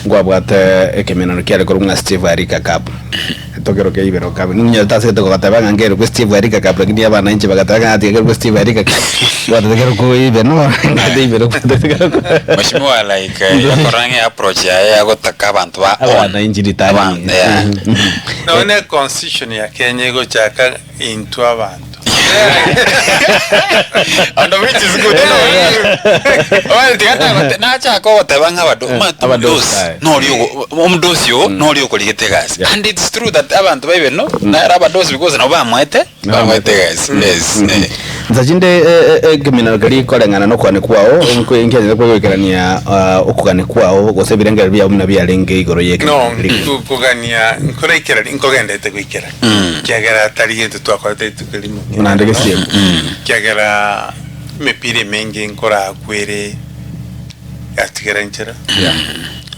Nkwabwate ekemenano kiare korwa ng'a Steve Arika Cup. Tokero kia ibero cup. Ninyete ase togoteba ng'a nkerokwe Steve Arika Cup lakini abana inche bagateba ng'a tiga kerokwe Steve Arika Cup. Gwatete kerokwe ibe no ngate ibero gwatete kerokwe. Mheshimiwa like eh, yakora ng'a approach yaye yagotaka abanto ba own. Abananchi ritang'ani. Aban- yeah. Nonye ne constitution ya Kenya egochaka intwe abanto. And which is good. Well, tiga nagote- nachaka ogoteba ng'a abado- Eh, omanyete abadosi, omodosi aye. nori ogo- omodosi oo nori okorigete egasi Yeah. and it's true that abanto baibe no nere abadosi because nabo bamwete bamwete egasi yes eh. Nsa chinde eh, eh, ekeminano keria koreng'ana nokogania kwao nkwe- nkianyete kwegoikerania ah, okogania kwao gose ebirengererio biao buna biarenge igoro No, y'ekeminano keria. kogania nkoraikera nkogendete goikera Ekiagera tari gento twakorete rituko erimo Buna ande gesieri. Ekiagera emepira emenge nkorakwa ere yatigera inchera,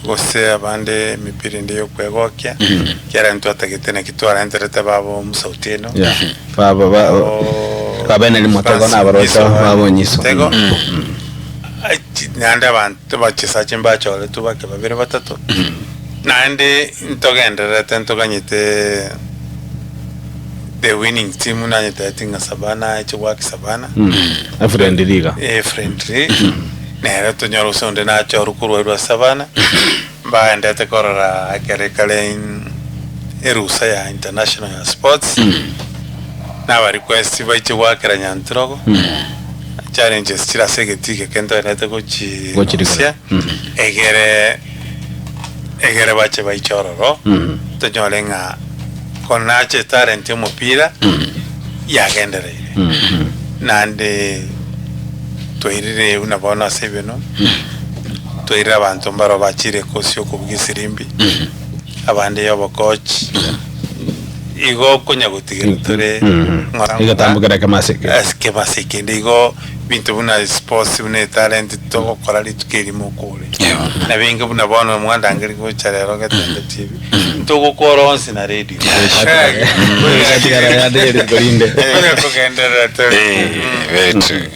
gose abande emepira ende yokwegokia, ekiagera ntwatagete naki twarenterete baba omusauti eno. Yeah. Baba ba Oh, baba Henry Motego na abarocha baba Onyiso. Motego. Ai, Naende abanto abachesachi mbachoretwe bake babere batato, naende Ntogendererete ntoganyete the winning team nanyetebeti ng'a Savannah eche goaka Savannah A friendly iga. eh friendly nere tonyore gose onde nachorwe korwa erwa Savannah mbaendete korora ekere kare in erusa ya international ya sports naba request baiche goakera Nyantirogo challenges chire ase egetii geke ntoendete gochi Gochirigora. rosia egere Egere bache baiche ororo, tonyore ng'a konache etalent y'omopira yagendereire. Naende twairire buna bono ase ebino, twairire abanto mbaro bachire ekosi y'okobugia esirimbi, abande y'obokochi, igo okonya gotigera tore ng'ora ng'ora Egetambo kera ekemo ase ekende. ase ekemo ase ekende. Igo ebinto buna sports buna etalent togokora rituko erimo okore. Na binge buna bono mwandangeria gocha rero Getembe TV, ntogokora onsi na radio. Egatigara yande rituko rinde. Konya kogenderera tore. Eh, very true.